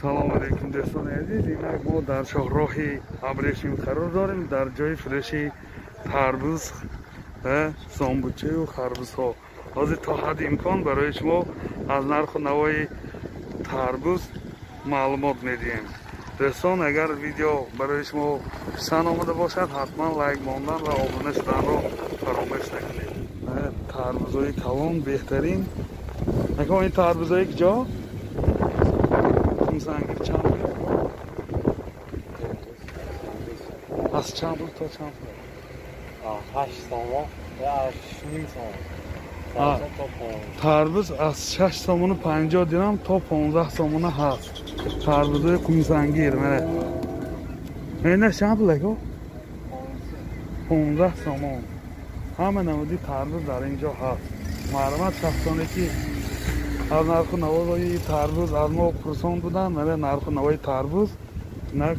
Салом алейкум дӯстони азиз. Инак мо дар шоҳроҳи Абрешим қарор дорем, дар ҷои фурӯши тарбуз ва сомбучаю харбузҳо. Ҳозир то ҳадди имкон барои шумо аз нарху навои тарбуз маълумот медиҳем. Дӯстон, агар видео барои шумо писанд омада бошад, ҳатман лайк мондан ва обуна шуданро фаромӯш накунед. Тарбузҳои калон беҳтарин. Акон ин тарбузҳои куҷо? Қумсангир чанд пул? Аз чанд пул то чанд пул? 8 сомон ва 8.5 сомон. Тарбуз аз 6 сомону 50 дирам то 15 сомона ҳаст. Тарбузҳои қумсангир мана. Ина чанд пул ако? 15 сомон. Ҳама намуди тарбуз дар ин ҷо ҳаст. Маълумот шахсоне ки аз нарху навои тарбуз аз мо пурсон буданд, мана нарху навои тарбуз инак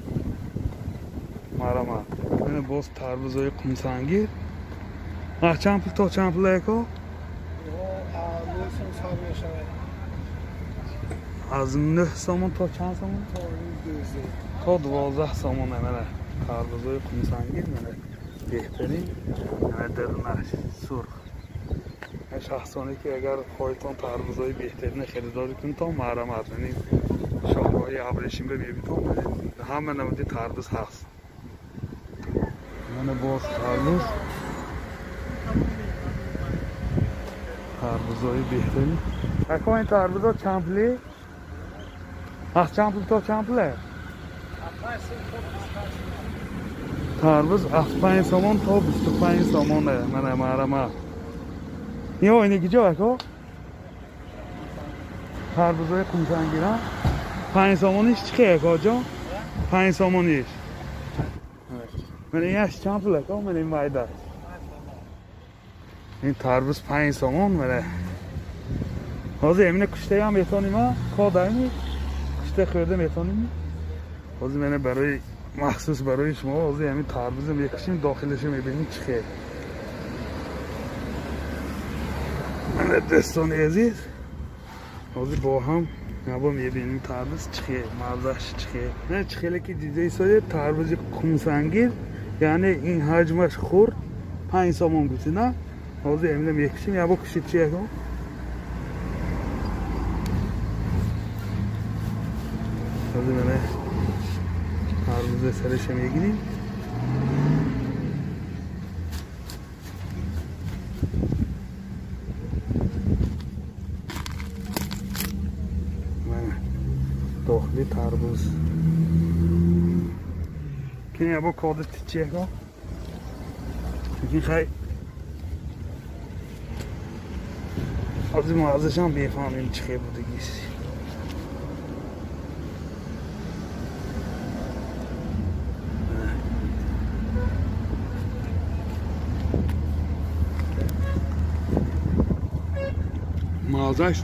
маълумот. Мана боз тарбузҳои қумсангир. Аз чанд пул то чанд пул ако? Аз 9 сомон то чанд сомон? То 12 сомон. Мана тарбузҳои қумсангир мана беҳтарин. Мана дарунаш сурх. Шахсоне ки агар хоҳедтон тарбузҳои беҳтарина харидорӣ кунедтон, марҳамат. Яъне шоҳроҳи Абрешим бибинедтон, ҳама намуди тарбуз ҳаст. Мана боз тарбуз, тарбузҳои беҳтарин. Ако ин тарбузҳо чанд пулӣ? Аз чанд пул то чанд пуле? Тарбуз аз 5 сомон то 25 сомоне. Мана марҳамат. Ё ини куҷо ако? Тарбузҳои қумсангира 5 сомониш чӣ хел ако ҷон? 5 сомониш. Мана ин чанд пул ако? Мана ин майда. Ин тарбуз 5 сомон мана. Ҳозир эмина куштаям метоним, а? Кодаими? Кушта хӯрда метоним? Ҳозир мана барои махсус барои шумо ҳозир ҳамин тарбузро мекушем, дохилашро мебинем чӣ хел. Дӯстони азиз, ҳозир бо ҳам набо мебинем тарбуз чӣ хел, маззаш чӣ хел. На чӣ хеле ки дида истодед, тарбузи қумсангир, яъне ин ҳаҷмаш хурд 5 сомон гуфтед, на? Ҳозир эмина мекушем, ябо кушед чи яко? Ҳозир мана тарбузи сараша мегирем. Дохили тарбуз. Кини ябо кода тичи яко? Лекин хай ҳозир маззашам бефаҳмем чӣ хел будагист. Маззаш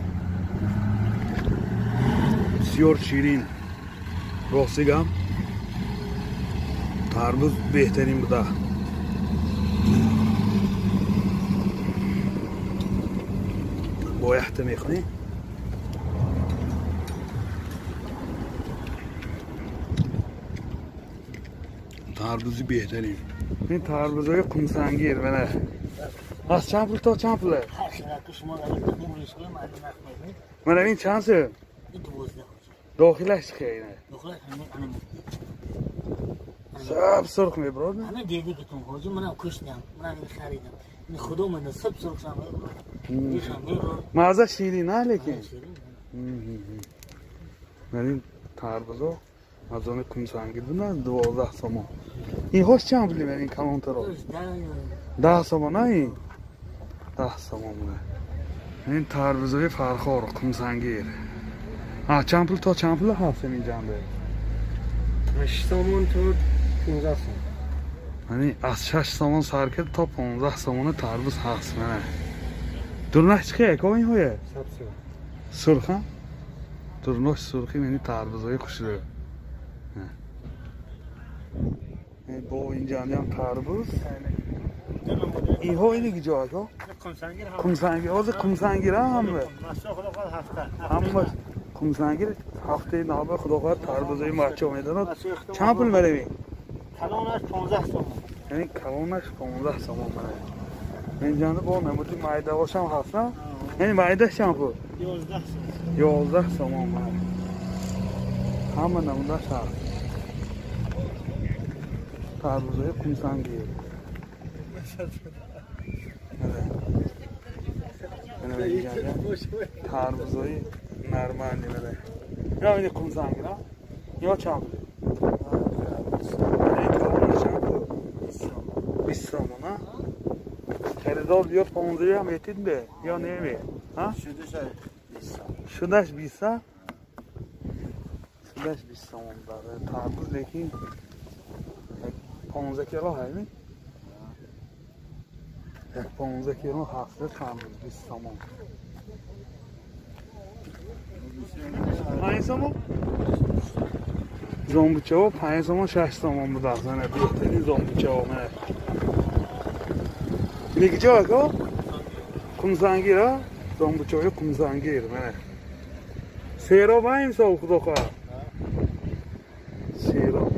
бисёр ширин. Рости гап, тарбуз беҳтарин буда. Бо яхта мехӯрем. Тарбузи беҳтарин. Ин тарбузҳои қумсангир мана. Аз чанд пул то чанд пуле? Мана ин чанд сум? Дохилаш чӣ хел? Саб сурх мебарод? Ҳама дидигитон ҳоҷи, манам куштам, манам ин харидам. Ин худо мана саб сурх шам. Мазза ширин, а лекин? Мана ин тарбузо аз они қумсангир буда 12 сомон. Инҳош чанд пули мана ин калонтаро? 10 сомон, а ин? 10 сомон буда. Ин тарбузҳои Фархор қумсангир. Чанд пул то чанд пул ҳаст ин ҷанбе? 8 сомон то 15 сомон. Яъне аз 6 сомон сар кард то 15 сомона тарбуз ҳаст. Мана. Дурнаш чӣ хел ако инҳое? Сурх, а? Дурнаш сурхи мани тарбузҳои хушрӯ. Бо ин ҷанбеам тарбуз. Инҳо ини куҷо ако? Қумсангир. Ҳозир қумсангир ҳама. Ҳама Қумсангир ҳафтаи навба худо хоҳад тарбузои мачо медонад. Чанд пул меравӣ? Калонаш 15 сомон. Яъне калонаш 15 сомон меравӣ. Инҷанда бо намуди майдавошам ҳаст, на? Яъне майдаш чанд пул? 11 сомон. 11 сомон меравӣ. Ҳама намудаш ҳаст. Тарбузои қумсангир. Тарбузои нормальный мене. Я не қумсангир, а? Ё чанд пул? Калонаш чанд пул? 20 сомон, а? Харидор биёд 15 ҳам метид бе ё неме? А? Шудаш 20, а? Шудаш 20 сомон дاره. Тарбуз лекин 15 кило ҳайми? Як 15 кило ҳафта тарбуз 20 сомон. 5 сомон? Зомбучаҳо 5 сомон 6 сомон будааст. Мана беҳтарин зомбучаҳо мана. Ин киҷо ако? Қумсангир, а? Зомбучаҳои қумсангир мана. Сероб а имсол худо хоҳад. Сероб.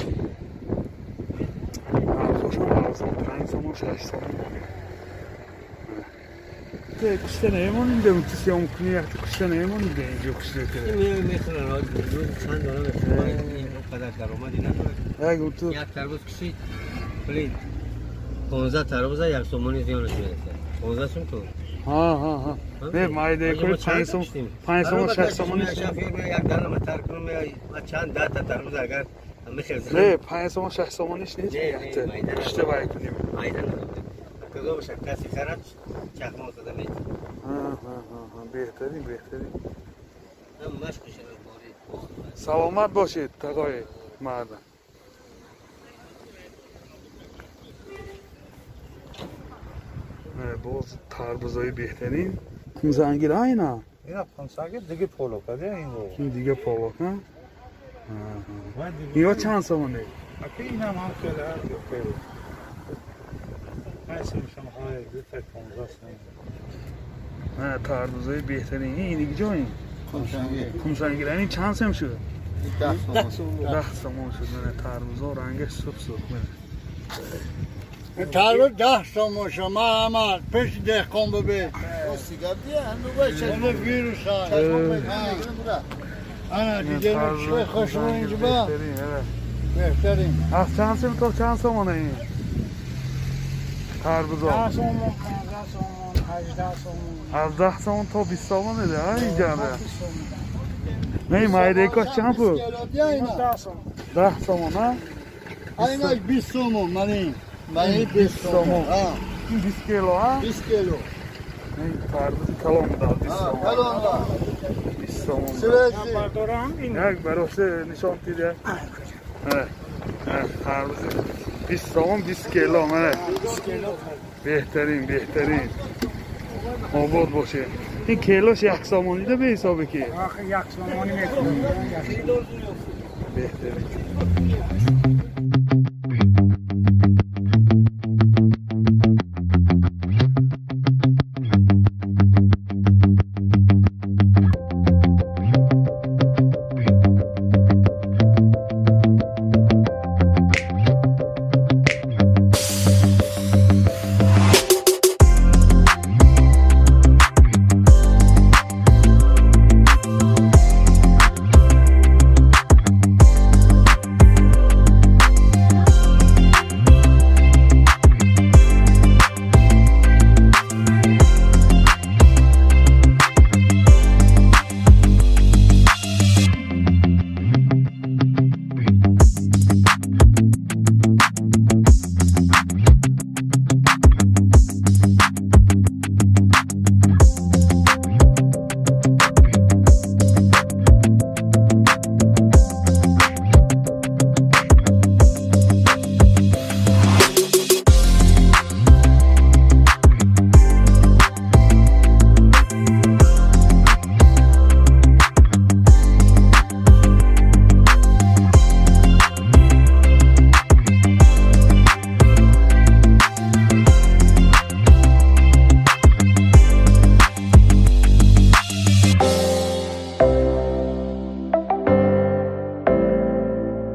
Арзошам арзон 5 сомон 6 сомон. Кушта намемонем де ту сиём кунӣ якта кушта намемонем де инҷо кушта мехӯран чанд дона мехӯран ин қадар даромади надорад. Як ту як тарбуз кушид пули 15 тарбуза як сомони зиёнаш мерасад. 15 сум ту. Ҳа ҳа ҳа. Не майда кули 5 сом 5 сом 6 сомони як дона тар кунам чанд 10 та тарбуз агар мехӯрам. Не 5 сом 6 сомониш нест якта кушта вай кунем. Майда кадом каси харад чахмон зада метавонад. Беҳтарин, беҳтарин. Саломат бошед, тағои марда. Боз тарбузои беҳтарин. Қумсангир а ина? Ина қумсангир диги полок а ин. Ин дига полок, а? Ё чанд сомоне? Ака инам ҳам хеле хеле. Тарбузои беҳтарин. Ин диги ҷо ин? Қумсангир. Ин чанд сом шуд? 10 сомон шуд. Мана тарбузо рангаш сурх сурх мана. Тарбуз 10 сомон шуд. Ман ҳама пеши деҳқон бибин. Вирус ана дига чӣ хушрӯ инҷо ба? Беҳтарин. Аз чанд сом то чанд сомона ин? Тарбузо. 10 сомон, 15 сомон, 18 сомон. Аз 10 сомон то 20 сомон еде, а инҷанда. Не, майдакош чанд пул? 10 сомон. 10 сомон, а? Айна 20 сомон, мани. Мани 20 сомон. Ин 20 кило, а? 20 кило. Ин тарбузи калон буда, 20 сомон. Калон да. 20 сомон. Свежий. Як баросе нишон дида. Тарбузи 20 сомон 20 кило, мана. Беҳтарин, беҳтарин. Обод бошед. Ин килош як сомонӣ да ба ҳисобе ки? Охи як сомонӣ мекунем. Беҳтарин.